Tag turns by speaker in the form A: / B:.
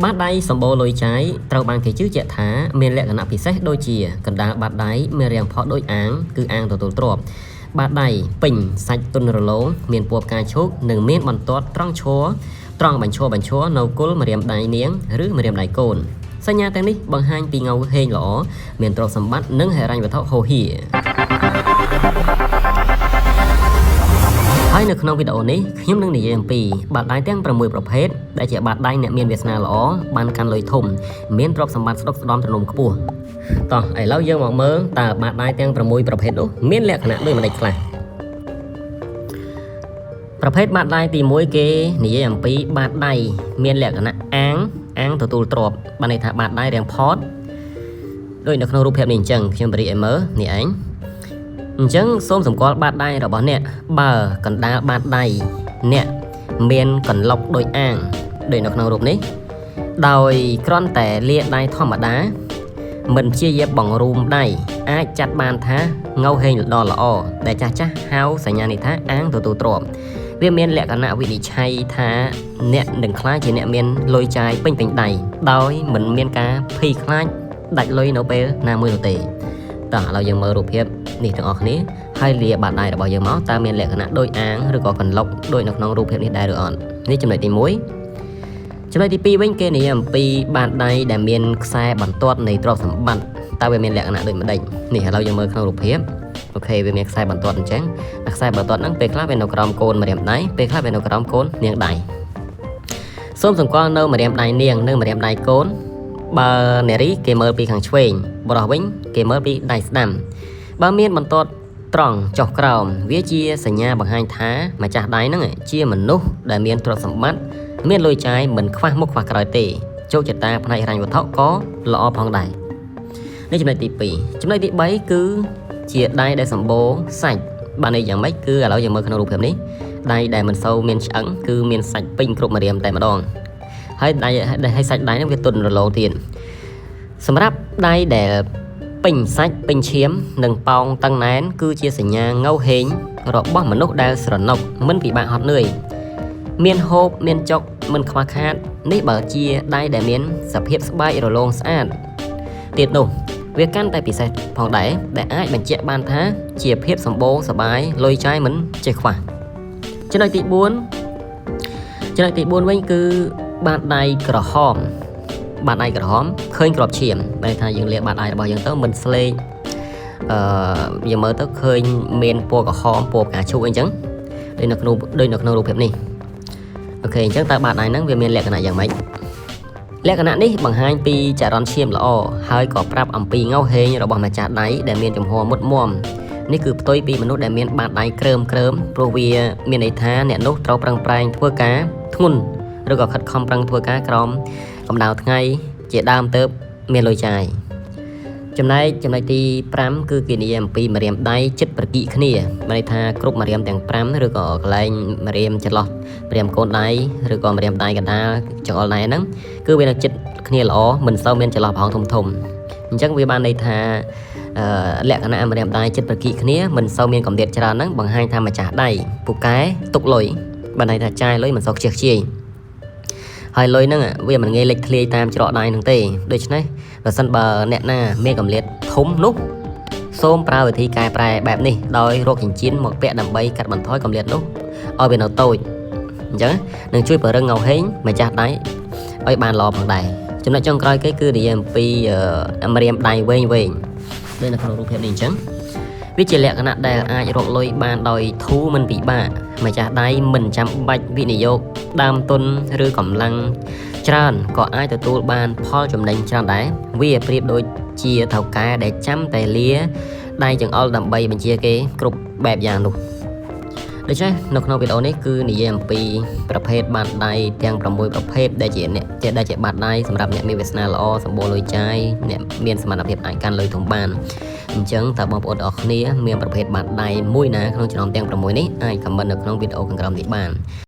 A: បាតដៃសម្បូរលុយចាយត្រូវបានគេជឿជាក់ថាមានលក្ខណៈពិសេសដូចជាកណ្ដាលបាតដៃមានរាងផុសដូចអាងគឺអាងទទួលទ្រព្យបាតដៃពេញសាច់ទន់រលោងមានពណ៌ផ្កាឈូកនិងមានបន្ទាត់ត្រង់ឈរត្រង់បញ្ឈរបញ្ឈរនៅគល់ម្រាមដៃនាងឬម្រាមដៃកូនសញ្ញាទាំងនេះបង្ហាញពីងៅហេងល្អមានទ្រព្យសម្បត្តិនិងហិរញ្ញវត្ថុហូរហៀ ហើយនៅក្នុងវីដេអូនេះខ្ញុំនឹងនិយាយអំពីបាតដៃទាំង6ប្រភេទដែលជាបាតដៃអ្នកមានវាសនាល្អបានកាន់លុយធំមានទ្រព្យសម្បត្តិស្ដុកស្ដំទ្រនំខ្ពស់តោះឥឡូវយើងមកមើលតើបាតដៃទាំង6ប្រភេទនោះមានលក្ខណៈដូចម្តេចខ្លះប្រភេទបាតដៃទី1គេនិយាយអំពីបាតដៃមានលក្ខណៈអាងអាងទទួលទ្រព្យបានន័យថាបាតដៃរាងផតដូចនៅក្នុងរូបភាពនេះអញ្ចឹងខ្ញុំបរិយាឲ្យមើលនេះឯង អញ្ចឹងសូមសម្គាល់បាតដៃរបស់អ្នកបើកណ្ដាលបាតដៃអ្នកមានកន្លុកដូចអាងដូចនៅក្នុងរូបនេះដោយគ្រាន់តែលាដៃធម្មតាមិនព្យាយាមបង្រួមដៃអាចចាត់បានថាងៅហេងដ៏ល្អដែលចាស់ចាស់ហៅសញ្ញានេះថាអាងទទួលទ្រព្យវាមានលក្ខណៈវិនិច្ឆ័យថាអ្នកនឹងក្លាយជាអ្នកមានលុយចាយពេញពេញដៃដោយមិនមានការភ័យខ្លាចដាច់លុយនៅពេលណាមួយនោះទេ តោះឥឡូវយើងមើលរូបភាពនេះទាំងអស់គ្នាហើយលាបាតដៃរបស់យើងមកតើមានលក្ខណៈដូចអាងឬក៏កន្លុកដូចនៅក្នុងរូបភាពនេះដែរឬអត់នេះចំណុចទី1ចំណុចទី2វិញគេនិយាយអំពីបាតដៃដែលមានខ្សែបន្ទាត់នៃទ្រព្យសម្បត្តិតើវាមានលក្ខណៈដូចម្ដេចនេះឥឡូវយើងមើលក្នុងរូបភាពអូខេវាមានខ្សែបន្ទាត់អញ្ចឹងអាខ្សែបន្ទាត់ហ្នឹងពេលខ្លះវានៅក្រោមកូនម្រាមដៃពេលខ្លះវានៅក្រោមកូននាងដៃសូមសម្គាល់នៅម្រាមដៃនាងនិងម្រាមដៃកូនបើនារីគេមើលពីខាងឆ្វេងបរិះវិញគេមើលពីដៃស្ដាំបើមានបន្ទាត់ត្រង់ចុះក្រោមវាជាសញ្ញាបង្ហាញថាម្ចាស់ដៃហ្នឹងជាមនុស្សដែលមានទ្រព្យសម្បត្តិមានលុយចាយមិនខ្វះមុខខ្វះក្រោយទេជោគជតាផ្នែកហិរញ្ញវត្ថុក៏ល្អផងដែរនេះចំណុចទី2ចំណុចទី3គឺជាដៃដែលសម្បូរសាច់បានន័យយ៉ាងម៉េចគឺឥឡូវយើងមើលក្នុងរូបភាពនេះដៃដែលមិនសូវមានឆ្អឹងគឺមានសាច់ពេញគ្រប់ម្រាមតែម្ដងហើយដៃហើយសាច់ដៃហ្នឹងវាទន់រលោងទៀតសម្រាប់ដៃដែលពេញសាច់ពេញឈាមនិងប៉ោងតឹងណែនគឺជាសញ្ញាងៅហេងរបស់មនុស្សដែលស្រណុកមិនពិបាកហត់នឿយមានហូបមានចុកមិនខ្វះខាតនេះបើជាដៃដែលមានសភាពស្បែករលោងស្អាតទៀតនោះវាកាន់តែពិសេសផងដែរដែលអាចបញ្ជាក់បានថាជាភាពសម្បូរសបាយលុយចាយមិនចេះខ្វះចំណុចទី4ចំណុចទី4វិញគឺបាតដៃក្រហមបាតដៃក្រហមឃើញក្របឈាមបែរថាយើងលាបបាតដៃរបស់យើងទៅមិនស្លេកអឺយើងមើលទៅឃើញមានពណ៌ក្រហមពណ៌ផ្កាឈូកអីចឹងដូចនៅក្នុងដូចនៅក្នុងរូបភាពនេះអូខេអញ្ចឹងតើបាតដៃហ្នឹងវាមានលក្ខណៈយ៉ាងម៉េចលក្ខណៈនេះបង្ហាញពីចរន្តឈាមល្អហើយក៏ប្រាប់អំពីងៅហេងរបស់ម្ចាស់ដៃដែលមានជំហរមុតមមនេះគឺផ្ទុយពីមនុស្សដែលមានបាតដៃក្រើមក្រើមព្រោះវាមានន័យថាអ្នកនោះត្រូវប្រឹងប្រែងធ្វើការធ្ងន់ឬក៏ខិតខំប្រឹងធ្វើការក្រោមកម្ដៅថ្ងៃជាដើមទៅមានលុយចាយចំណែកចំណុចទី5គឺគេនិយាយអំពីម្រាមដៃចិត្តប្រគិគ្នាមានន័យថាគ្រប់ម្រាមទាំង5ឬក៏កន្លែងម្រាមចន្លោះម្រាមកូនដៃឬក៏ម្រាមដៃកណ្ដាលចង្អុលដៃហ្នឹងគឺវានៅចិត្តគ្នាល្អមិនសូវមានចន្លោះប្រហោងធំធំអញ្ចឹងវាបានន័យថាលក្ខណៈម្រាមដៃចិត្តប្រគិគ្នាមិនសូវមានកម្រិតច្រើនហ្នឹងបង្ហាញថាម្ចាស់ដៃពូកែទុកលុយបានន័យថាចាយលុយមិនសូវខ្ជិះខ្ជាយហើយលុយហ្នឹងវាមិនងាយលេចធ្លាយតាមច្រកដៃហ្នឹងទេដូច្នេះបើសិនបើអ្នកណាមានកម្រិតធំនោះសូមប្រើវិធីកែប្រែបែបនេះដោយរកចិញ្ចៀនមកពាក់ដើម្បីកាត់បន្ថយកម្រិតនោះឲ្យវានៅតូចអញ្ចឹងនឹងជួយពង្រឹងងៅហេងម្ចាស់ដៃឲ្យបានល្អផងដែរចំណុចចុងក្រោយគេគឺនិយាយអំពីម្រាមដៃវែងវែងដូចនៅក្នុងរូបភាពនេះអញ្ចឹងវាជាលក្ខណៈដែលអាចរកលុយបានដោយធូរមិនពិបាកម្ចាស់ដៃមិនចាំបាច់វិនិយោគដើមទុនឬកម្លាំងច្រើនក៏អាចទទួលបានផលចំណេញច្រើនដែរវាប្រៀបដូចជាថៅកែដែលចាំតែលាដៃចង្អុលដើម្បីបញ្ជាគេគ្រប់បែបយ៉ាងនោះដូច្នេះនៅក្នុងវីដេអូនេះគឺនិយាយអំពីប្រភេទបាតដៃទាំង6ប្រភេទដែលជាអ្នកដែលជាបាតដៃសម្រាប់អ្នកមានវាសនាល្អសម្បូរលុយចាយអ្នកមានសមត្ថភាពអាចកាន់លុយធំបានអញ្ចឹងតើបងប្អូនទាំងអស់គ្នាមានប្រភេទបាតដៃមួយណាក្នុងចំណោមទាំង6នេះអាច comment នៅក្នុងវីដេអូខាងក្រោមនេះបាន។